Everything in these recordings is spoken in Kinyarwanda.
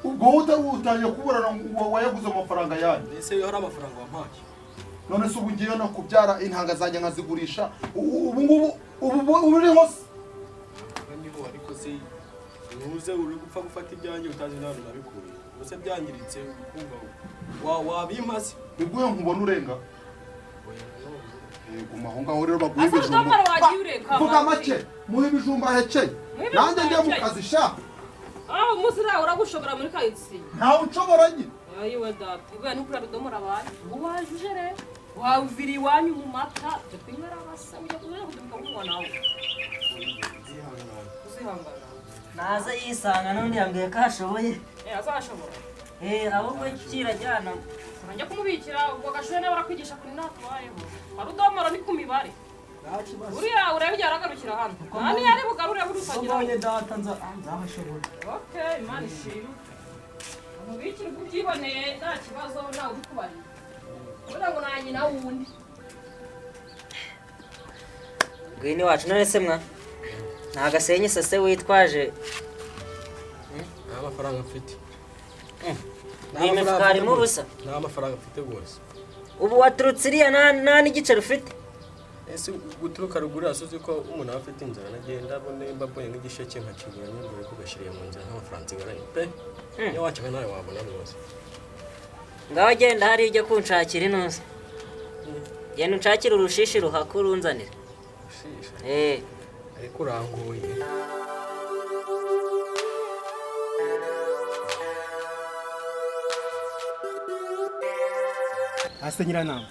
Ubwo wowe utangiye kuburana ngo wayaguze amafaranga yanjye. Ese hari amafaranga wampaye? None se ubu ngiye no kubyara intanga zanjye nkazigurisha, ubu ngubu ubu uri hose? Niho, ariko se ntuze uri gupfa gufata ibyanjye utazi n'ahantu nabikuye. Ubuse byangiritse ukumva wabimpa se? Nibwo nkubona urenga. Oya, nanone. Guma aho ngaho rero, baguhe Asa ibijumba. Rudomoro, wagiye ureka. Vuga make, muhe ibijumba ahekeye. Muhe ibijumba Nanjye njye mu ahekeye. kazi sha. Ah, umunsi nawe uragushobora muri karitsiye. Ntawe unshobora nyine. Ayiwe data, ibuye nukuri Rudomoro abaye ubu waje uje rero wavira iwanyu mu mata, ibyo twinywera abasa ujya kuja kuduka kunywa nawe. Ndihangana. Uzihangana. Naza yisanga n'undi yambwiye ko ashoboye. Eh, azashobora. Eh, ahubwo kirajyana. Njya kumubikira ubwo gashuhe nawe arakwigisha kuri natubayeho. Rudomoro ni ku mibare. Nta kibazo. Uriya urebe igihe aragarukira hano, nta niyo ari bugarure buri Uko utagira. mbonye data nzahashobora. Okay, Imana ishimwe. Umubikira uko ubyiboneye, nta kibazo, ntawe ubikubariye ubundi ngo na nyina wundi. Ngwino iwacu. None se mwa nta gasenyi sase witwaje? Nta mafaranga mfite. Iyi mifuka harimo ubusa. Nta mafaranga mfite rwose. Ubu waturutse iriya nta n'igiceri ufite? Ese guturuka ruguru asuzi ko umuntu aba afite inzara, nagenda abone mba mbonye nk'igisheke nkakigura nyine kugashyiriye mu nzira, nta mafaranga nsigaranye pe. Niyo wacaka nawe wabona rwose. Ngaho genda hariya ujya kunshakira inuza, genda unshakire urushishi ruhaka urunzanire. Ushisha? Eh. Ariko urangoye. Ase nyiranama,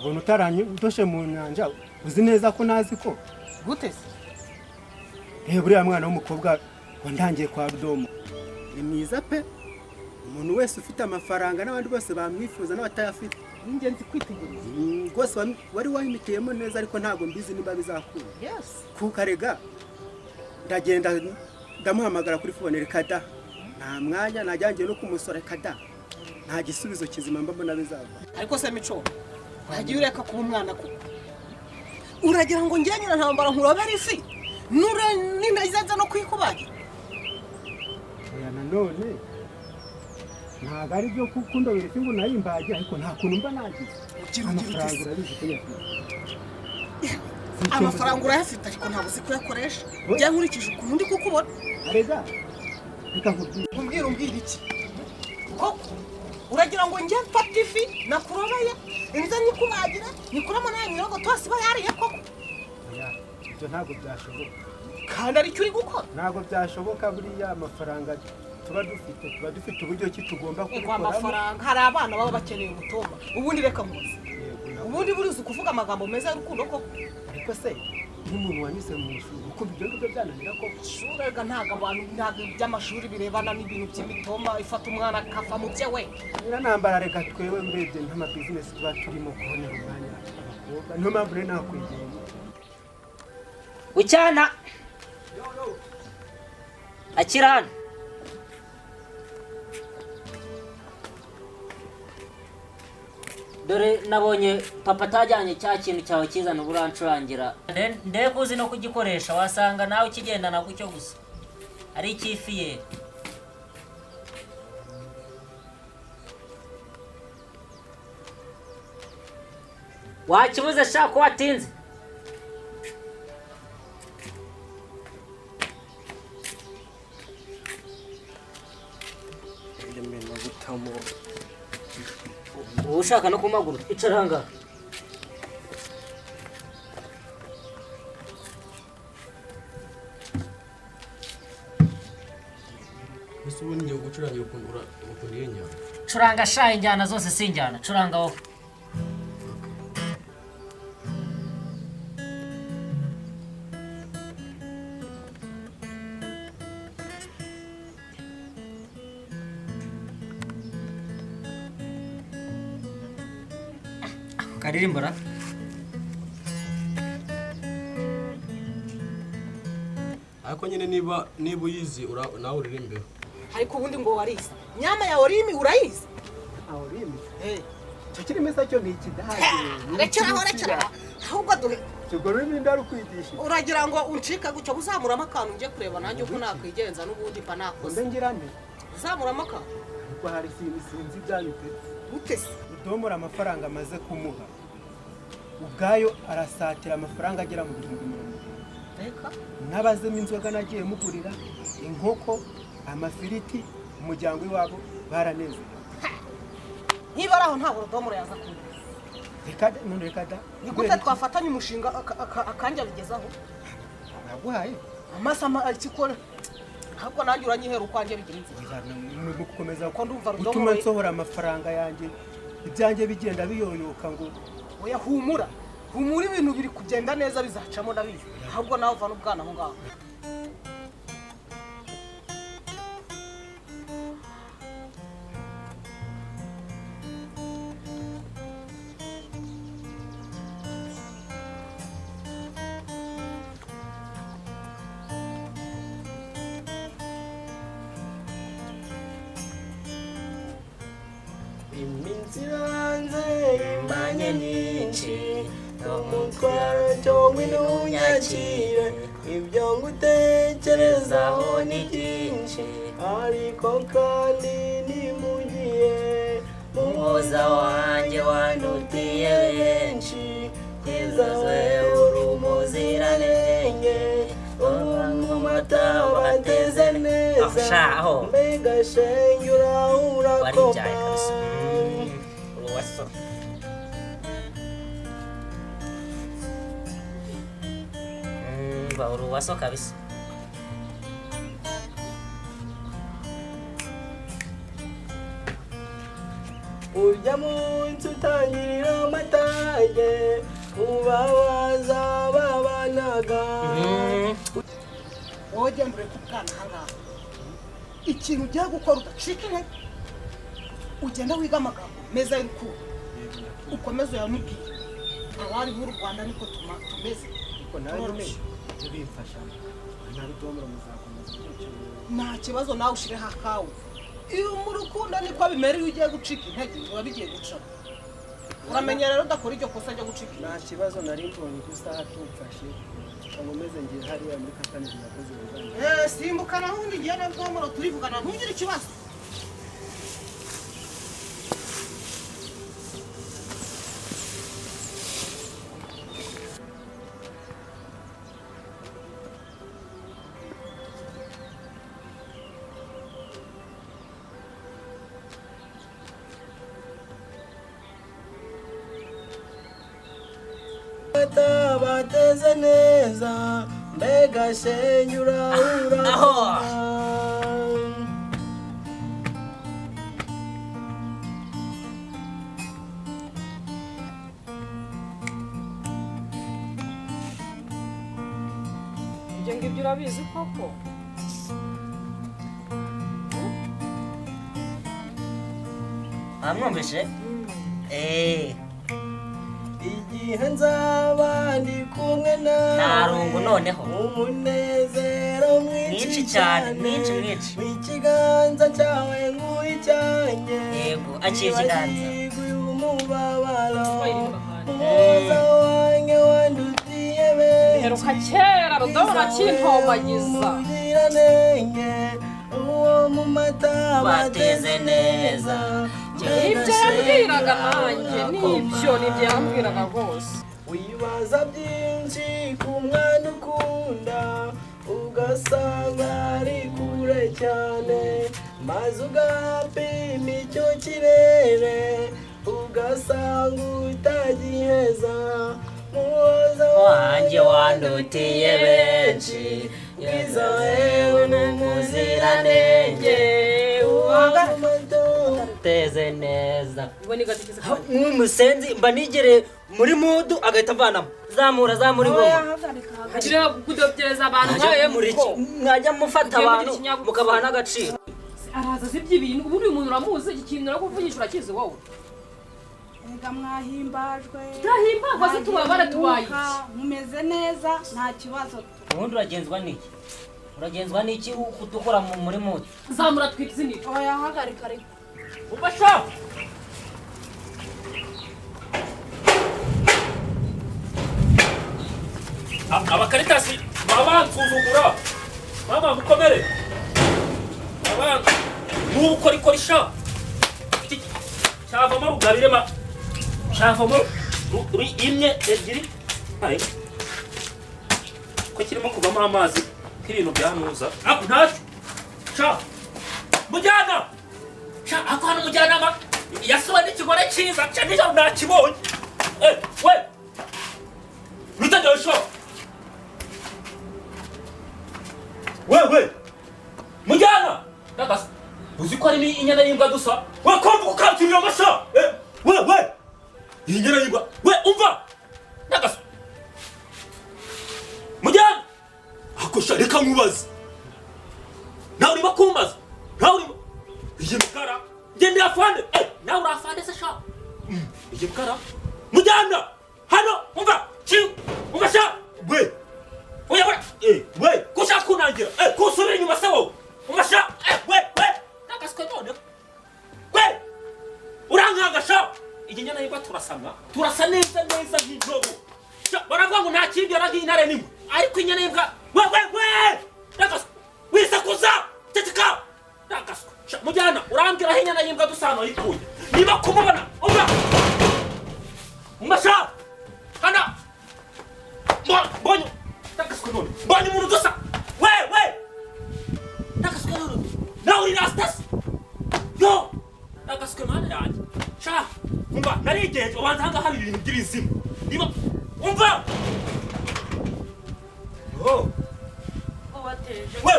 ubona utaranye udoshe mu nyanja, uzi neza ko ntazi ko Gute se? Reba uriya mwana w'umukobwa wandangiye kwa Rudomo ni mwiza pe. Umuntu wese ufite amafaranga n'abandi bose bamwifuza n'abatayafite. Ni ingenzi kwitegereza. Rwose wari wahimitiyemo neza, ariko ntabwo mbizi niba bizakunda. Kuko arega ndagenda ndamuhamagara kuri phone, reka da, nta mwanya, najyangiye no kumusora, reka da, nta gisubizo kizima mba mbona bizava. Ariko se Mico, wagiye ureka kuba umwana koko? Uragira ngo njye nyina ntambara nkurobere ifi nure nindazaza no kuyikubagira? Oya, nanone ntabwo ari byo kundobera ifi ngo nayimbage, ariko nta kuntu mba nagize. Ugira ugira Amafaranga ute se? urabizi ko nyafite. Amafaranga urayafite, ariko ntabwo uzi kuyakoresha, njye nkurikije ukuntu ndi kukubona. Arega reka nkubwire. Umbwira, umbwira iki koko? Uragira ngo njye mfate ifi nakurobeye inze nyikubagira nyikuramo nayo mirongo tose iba yariye koko? Oya, ibyo ntabwo byashoboka. Kandi aricyo uri gukora. Ntabwo byashoboka. Buriya amafaranga tuba dufite, tuba dufite uburyo ki tugomba Ego. kubikoramo. Amafaranga, hari abana baba bakeneye umutoma. Ubundi reka mubaze. Yego, Ubundi buriya kuvuga amagambo meza y'urukundo koko? Ariko se nk'umuntu wanyuze mu ishuri, ukumva ibyo ngibyo byananira koko? Ishuri rega ntabwo abantu, ntabwo iby'amashuri birebana n'ibintu by'imitoma ifata umwana akava mu bye we. Nyiranambara, reka twewe urebye nk'amabizinesi tuba turimo, kubonera umwanya abakobwa, niyo mpamvu rero nakwegeye. Ucyana akira hano. Dore nabonye papa atajyanye cya kintu cyawe kizana, ubu urancurangira. Ndebe uzi no kugikoresha, wasanga nawe ukigendana gutyo gusa ari icy'ifiye. Wakibuze sha ko watinze? Ndemena gutamo. Uba ushaka no kumaguru, icara ahangaha. Ese ubundi ngiye gucurangira ukuntu ukunda iyo nyama? Curanga sha, injyana zose si injyana, curanga wowe. Ako karirimbo ra. Ariko nyine niba uyizi nawe uririmbeho. Ariko ubundi ngo warize nyama ya orimi, urayizi? Aho rimi? Eh. Icyo kirimi se cyo ni ikidage? Rekeraho, rekeraho ahubwo duhe. Ubwo rurimi ndarukwigisha. Uragira ngo uncike gutyo, uzamuramo akantu njye kureba nanjye uko nakwigenza, n'ubundi mba nakoze. Mbe ngira nte? Zamuramo akantu. Ariko hari sinzi ibyanyu pe. Ute se? Rudomoro amafaranga amaze kumuha ubwayo arasatira amafaranga agera mu 70,000. Reka. N'abazemo inzoga nagiye mugurira, inkoko, amafiriti, umuryango iwabo baranezerewe. Niba ari aho ntabwo Rudomoro yaza kunywa. Reka da, none reka da. Ni gute twafatanya umushinga akanjye abigezaho? Naguhaye. Amasa ikikora. Ahubwo nanjye uranyihera ukwanjye bigira inzira. Ni gukomeza Ko ndumva Rudomoro gutuma nsohora amafaranga yanjye, ibyanjye bigenda biyoyoka ngo oya humura. Humura ibintu biri kugenda neza bizacamo ndabizi. Ahubwo nawe uva n'ubwana aho ngaho. Iminsi iranze imanye myinshi n'umutwaro cyangwa intunyakire ibyo ngutekerezaho ni byinshi ariko kandi ni mu gihe muhoza wanjye wandutiye benshi bwiza wewe uri umuziranenge mu mata bateze neza mbega shenge urahura koma. Uruwaso kabisa. Urya munsi utangirira amatage ubabaza babanaga. Wowe genda ureke ubwana aha ngaha. Ikintu ugiye gukora udacika intege, ugenda wiga amagambo meza y'urukundo, ukomeze uyamubwire. Abari b'u Rwanda niko tumeze. Ariko nawe ibyo bimfasha na Rudomoro muzakomeza kwicara. Nta kibazo nawe ushireho akawe. Iyo mu rukundo niko bimera, iyo ugiye gucika intege biba bigiye guca. Uramenya rero udakora iryo kosa ryo gucika intege. Nta kibazo nari mbonye ko isaha tumfashe nkomeze ngiye hariya muri kampani yakoze ubuzima. Simbuka naho ubundi ngiye na Rudomoro turivugana ntugire ikibazo. Bateze neza mbega shenge urahura. Ibyo ngibyo urabizi koko? Mwamwumvise? Igihe nzaba ndi kumwe nawe Nta rungu noneho. Umunezero mwinshi cyane, mwinshi mwinshi. Ikiganza cyawe nguhe icyanjye. Yego, akira ikiganza. Wibagirwe umubabaro umuhoza wanjye wandutiye benshi. Heruka kera Rudomoro akintombagiza. Umuziranenge uwo mu mata bateze neza. Ibyo yambwiraga nanjye nibyo nibyo yambwiraga rwose. Wibaza byinshi ku mwana ukunda ugasanga ari kure cyane maze ugapima icyo kirere ugasanga utagiheza. Muhoza wanjye wandutiye benshi bwiza wewe n'umuziranenge uwo mu mata teze neza. Nk'umusenzi mba nigere muri mudu agahita avanamo. Zamura zamura ingoma. Ngira kudobyereza abantu nkawe muko. Mwajya mufata abantu mukabaha n'agaciro. Araza azibye ibintu ubundi uyu muntu uramuzi iki kintu urakuvugisha urakizi wowe. Ega mwahimbajwe. Turahimbagwa se tubabara tubaye. Mumeze neza nta kibazo. Ubundi uragenzwa n'iki? Uragenzwa n'iki kudukora muri mudu? Zamura twibzinira. Oya hagarika ariko. Ubasha. Abakaritasi babansuzugura mama mukomere abantu N'ubukorikori sha. Cyavamo rugabire ma. Cyavamo imwe ebyiri. Aye. Ko kirimo kuvamo amazi nk'ibintu byanuza. Ako ntacyo. Sha. Mujyana. Sha ako hano mujyanama yasuwe n'ikigore cyiza cya nijoro nakibonye. Eh, we. Rutajya sha. We. Mujyana. Ndagasa. Uzi ko harimo inyana y'imbwa dusa. We kumva ukankirira amasha. Eh, we. Inyana y'imbwa. We umva. Ndagasa. Mujyana. Akosha reka nkubaze. Nawe urimo kumbaza. Nawe urimo. Iyi mukara. Ngende afande. Eh, nawe urafande se sha. Iyi mukara. Mujyana. Hano umva. Chi. Umva sha. We. Oya we. Eh, we. Kushaka kunangira. Eh, kusubira inyuma se wowe. Umva sha. Eh, we. Ndakaswe none. We. Urankanga sha. Iyi nyana y'imbwa turasamwa. Turasa neza neza nk'inzobo. Sha, baravuga ngo nta kindi yaragiye intare n'ingwe. Ariko inyana y'imbwa. We. Ndakaswe. Wisakuza. Ceceka. Ndakaswe. Sha, mujyana urambwira aho inyana y'imbwa dusano yikuye. Niba kumubona, umva. Umva sha. Hana. Mbonye. Ndakaswe none. Mbonye umuntu dusa. We. Ndakaswe none. Nawe uri rastas. Yo. Ndakaswe mana yanjye. Sha. Umva, narigenje ubanza hanga hari ibintu by'ibizimu. Niba umva. Oh. We,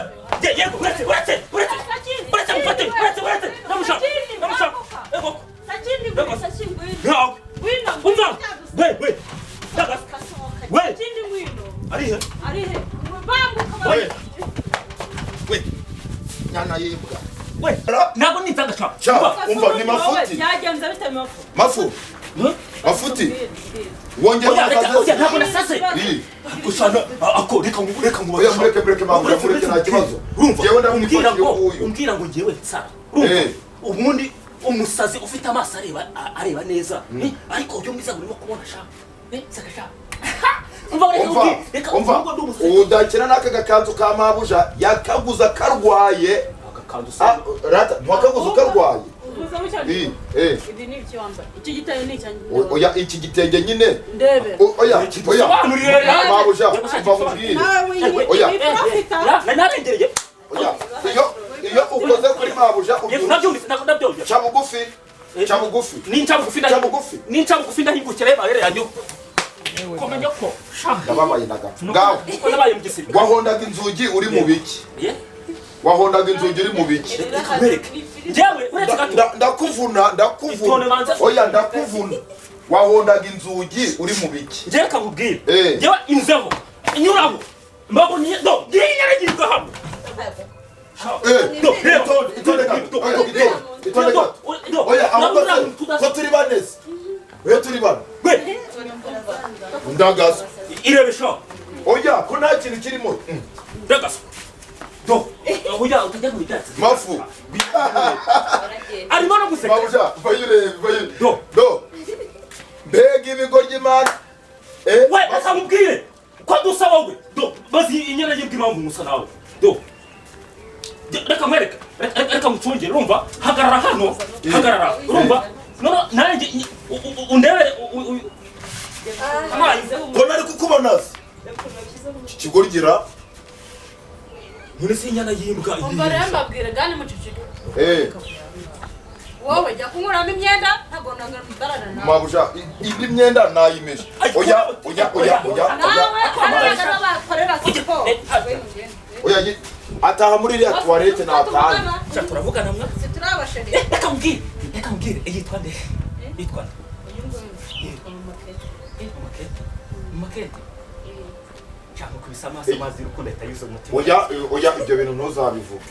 yego, uretse. Uretse mufate, uretse. Ndamusha. Ego. Ntawe. Umva. We. Ndakaswe. We. Arihe. We. We. Nyana y'imbwa. We. Ntabwo nitanga sha. Umva ni mafuti. Byagenze bite mafu? Mafu. Mafuti. Wongera ukaze. Ntabwo nasaze. Gusa ako reka ngo oya mureke mangu mureke nta kibazo. Urumva? Jewe ndamwifatiye uyu. Umbwira ngo ngewe nsara. Urumva? Ubundi umusazi ufite amaso areba neza. Ariko uyu mwiza urimo kubona sha. Saka sha. Umva Umva. Udakina n'aka gakanzu ka mabuja yakaguza karwaye. Agakanzu rata ntwakaguza karwaye. Ibi ni ibyo wambaye. Iki gitenge ni icyanjye. Oya iki gitenge nyine. Ndebe. Oya. Mabuja umva nkubwire. Oya. Narengereye. Oya. Iyo ukoze kuri mabuja nabyumvise ndabyumvise. Ca bugufi. Ca bugufi. Ninca bugufi ndahingukira y'amarere yanyu. Komenya ko ndababaye naga. Ngaho. Ko nabaye mu gisirikare. Wahondaga inzugi uri mu biki? Wahondaga inzugi uri mu biki? Njyewe uretse gato. Ndakuvuna. Oya ndakuvuna. Wahondaga inzugi uri mu biki? Njyewe kakubwira. Njyewe inzeho. Inyuramo. Mbabonye do. Ngiye hamwe. Itonde gato. Itonde gato. Oya ahubwo ko turi bane. Oya turi bane. Ndagaso. Irebe sha. Oya ko nta kintu kirimo. Ndagaso. Do. Oya utajya mu byatsi. Mafu. Arimo no guseka. Mabuja, bayure. Do. Do. Mbega ibigoryi man. We, reka nkubwire. Ko dusa wowe. Do. Bazi inyana y'imbwa impamvu musa nawe. Do. Reka nkwereke. Reka ngucungere urumva? Hagarara hano. Hagarara. Urumva? No nanjye undebere ko nari kukubona se. Kigorgira. None se inyana y'imbwa. Umva rero mbabwire gani muceceke. Wowe jya kunkuramo imyenda ntabwo ndarana nawe. Mabuja indi myenda nayimeshe. Oya. Nawe hano bakorera siporo. Oya ataha muri iriya toilette nataha. Sha turavugana mwa. Siturabasheri. Reka nkubwire. Yitwa nde? Yitwa nde? Makete. Cyangwa kubisa amaso amazi y'urukundo ahita yuzuye umutima. Oya ibyo bintu ntuzabivuge.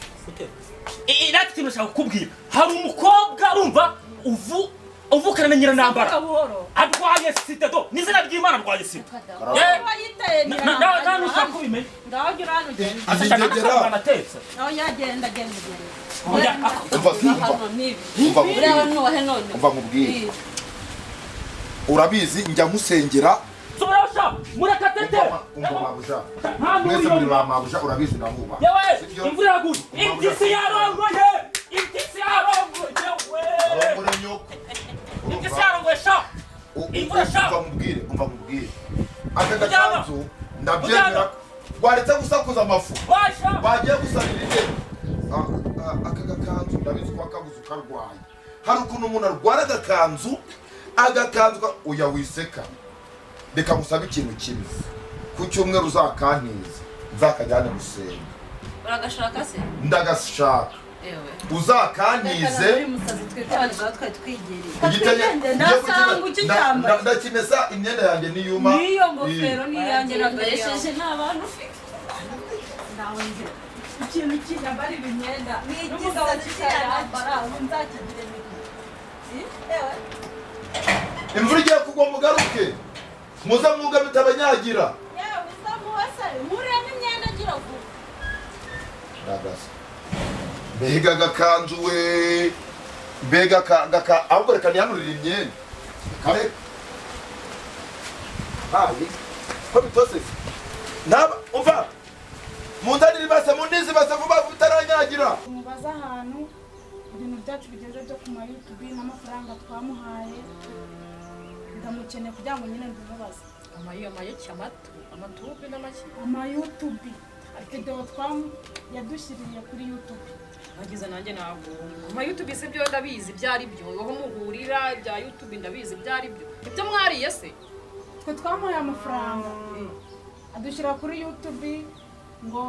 Natwe ikintu nshaka kukubwira. Hari umukobwa urumva uvukana na Nyiranambara. Arwaye sida do. N'izina ry'Imana arwaye sida. Nta nushaka kubimenya. Ngaho ujya urahano ugenda. Asashaka anatetse. Naho yagenda genda. Umva nkubwire. Urabizi njya nkusengera. Sobrasha murakatete. Umva mabuja. Mwese muri ba mabuja urabizi ndamuba. Yewe imvura yaguye. Impyisi yarongoye. Impyisi imvura sha. Umva mubwire aka gakanzu ndabyemera waretse gusakuza amafu bagiye gusabira intebe. Aka gakanzu ndabizi ko akaguze ukarwaye. Hari ukuntu umuntu arwara agakanzu oya wiseka. Reka ngusabe ikintu kimwe, ku cyumweru uzakantiza nzakajyane gusenga. Uragashaka se? Ndagashaka. Uzakantize ndakimesa imyenda yanjye niyuma. Niyo ngofero niyanjye nagaresheje n'abantu ufite. Ikintu kinyambara imyenda n'umugabo kicyambara nzakigire. Imvura igiye kugwa mugaruke muze mwuga bitabanyagira. Yewe uzamuhasa nkuremo imyenda ngira vuba. Ndagasa mbega gakanzu we, mbega gaka ahubwo reka nihanurire imyenda kare hayi ko bitose naba umva munzanire ibase munizi ibase vuba bitaranyagira. Mubaza ahantu ibintu byacu bigeze byo ku ma YouTube n'amafaranga twamuhaye, ndamukeneye kugira ngo nyine ndimubaze. Amatube n'amaki ama YouTube video yadushyiriye kuri YouTube. Bagize nanjye ntabwo ama YouTube se byo ndabizi byari byo aho muhurira bya YouTube ndabizi byari byo ibyo mwariye se. Twe twamuhaye amafaranga adushyira kuri YouTube ngo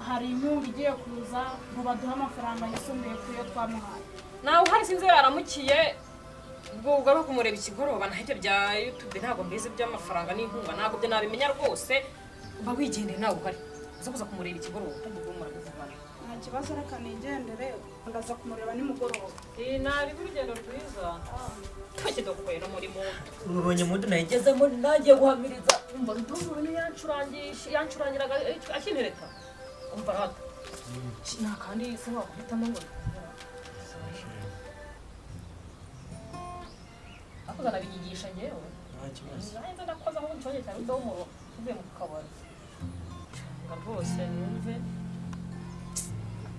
hari inkunga igiye kuza ngo baduhe amafaranga yisumbuye ku yo twamuhaye. Nawe uhari sinzi yaramukiye ubwo ugaruka kumureba ikigoroba nahite bya YouTube ntabwo mbizi by'amafaranga n'inkunga ntabwo byo nabimenya rwose. Uba wigendeye nawe uhari uza kuza kumureba ikigoroba utagomba kuvugana. Nta kibazo reka nigendere ndaza kumureba nimugoroba. Nari urugendo rwiza tukidokwera muri moto. Ubonye mudu nayigezemo nagiye guhamiriza. Umva ndumva ni yancurangiraga akintereta. Umva rata nta kandi se wakubitamo ngo akoza nabinyigisha ngewe. Nta kibazo. Nanjye ndakoza aho nconye cyane ndomoro tuvuye mu kabari. Nga rwose numve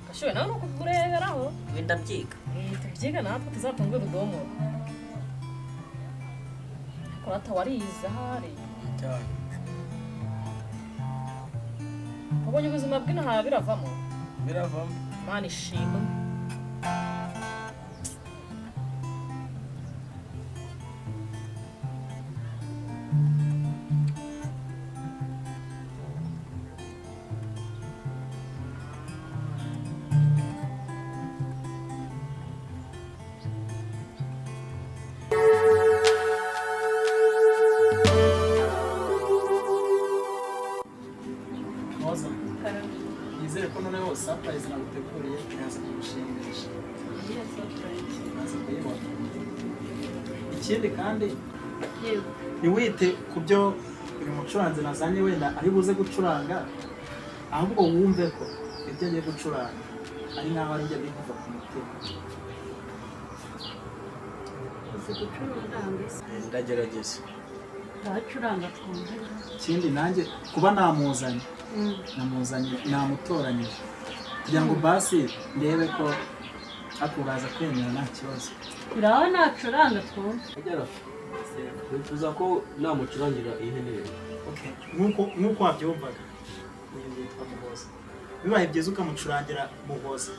gashoye nawe nuko kureberaho. Wenda byiga. Tubyiga natwe tuzatunge rudomoro. Kurata warize ahari. Cyane. Ubonye ubuzima bw'inaha biravamo? Biravamo. Mana ishimwe. Nizere ko noneho surprise naguteguriye iraza kugushimisha. Iraza kuyibona. Ikindi kandi ntiwite ku byo uyu mucuranzi nazanye wenda ari buze gucuranga, ahubwo wumve ko ibyo agiye gucuranga ari nkaho ari njye biri kuva ku mutima. Uzi gucuranga se? Ndagerageza. Ndacuranga twumve. Ikindi nanjye kuba namuzanye namutoranyije kugira ngo basi ndebe ko akuraza kwemera nta kibazo. Uraho nacuranga twumve. Wifuza ko namucurangira ihe neza? Okay, nkuko wabyumvaga uyu yitwa Muhoza. Bibaye byiza ukamucurangira Muhoza,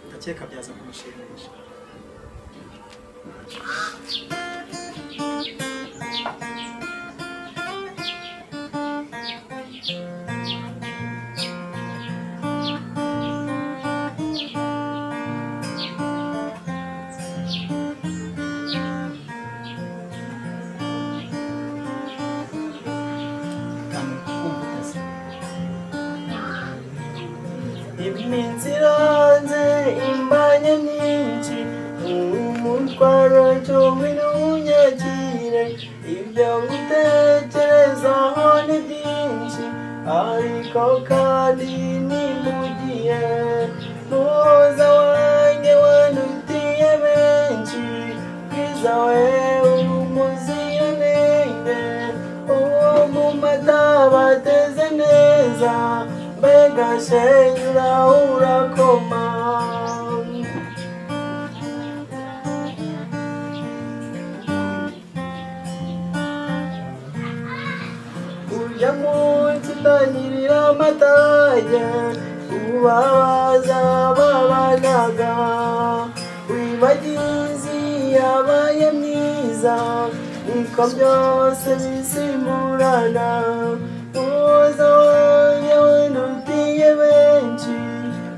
ndakeka byaza kumushimisha. Iminsi iranze imbanye myinshi, umutwaro cyo ntunyakire, ibyo ngutekerezaho ni byinshi, ariko kandi ni mu gihe muhoza wanjye wandutiye benshi, bwiza we uri umuziranenge, uwo mu mata bateze neza, mbega shenyura urakoma. batajya ubabaza babanaga wibagizi yabaye myiza niko byose bisimburana uza wanjye wendutiye benshi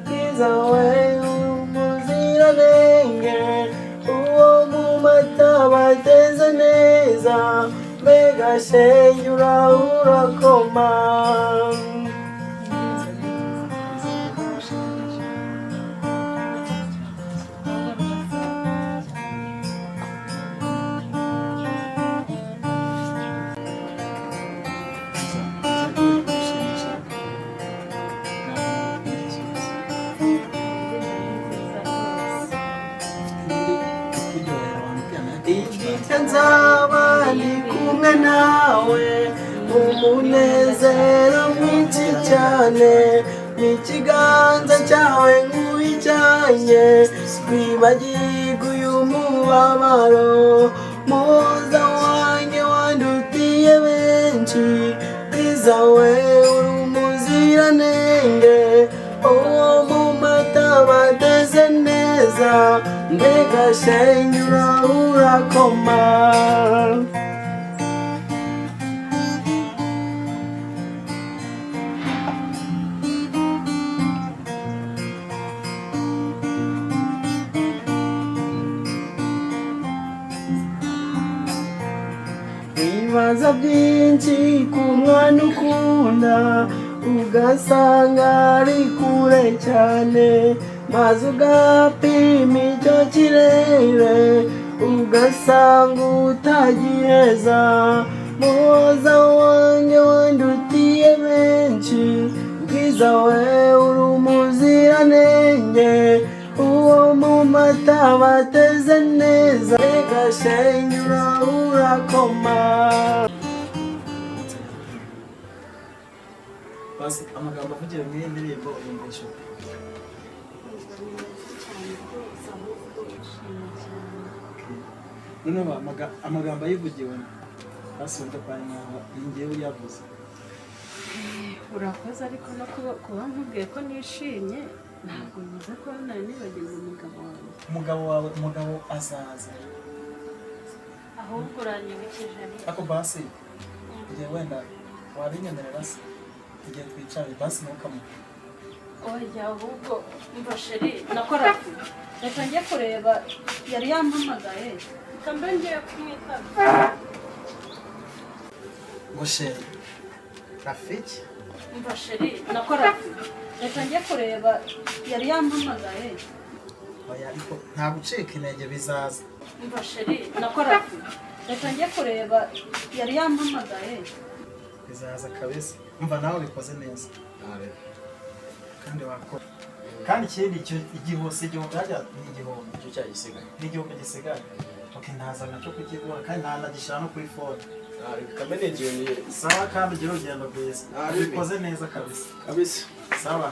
bwiza we umuziranenge uwo mu mata bateze neza mbega shenge urakoma. Nzaba ndi kumwe nawe umunezero mwinshi cyane n'ikiganza cyawe nk'uwicanye twibagirwe uyu mubabaro muza wanjye wandutiye benshi bwiza we uri umuziranenge uwo mu mata bateze neza mbega shenge urakoma. Wibaza byinshi ku mwana ukunda ugasanga ari kure cyane maze ugapima icyo kirere ugasanga utagiheza muhoza wanjye wandutiye benshi bwiza we uri umuziranenge uwo mu mata bateze neza mbega shenge urakoma. Basi amagambo avugiwe muri iyi ndirimbo uyumvisha ute? Noneho amagambo ayivugiwe basi wumve ko ari nkaho iyi ngewe uyavuze. Urakoze ariko no kuba nkubwiye ko nishimye ntabwo bivuze ko nari nibagiwe umugabo wawe. Umugabo wawe, umugabo azaza. Ahubwo uranyibukije. Ako basi igihe wenda wabinyemerera se igihe twicaye basi ntukamuhe. Oya ahubwo mva sheri nakora reka njye kureba yari yampamagaye reka mbe ngiye kumwitaba. Ngo sheri Rafiki? Mva sheri nakora reka njye kureba yari yampamagaye. Oya ariko nta gucika intege bizaza. Mva sheri nakora reka njye kureba yari yampamagaye. Bizaza kabisa. Mva nawe ubikoze neza kandi wakora. Kandi ikindi igihose igihumbi hajya ni igihumbi icyo cyagisigaye ni igihumbi gisigaye. Okay, ntaza nacyo kukigura kandi ntanagishyira no kuri fone. Sawa kandi ugira urugendo rwiza. Ubikoze neza kabisa. Kabisa. Sawa.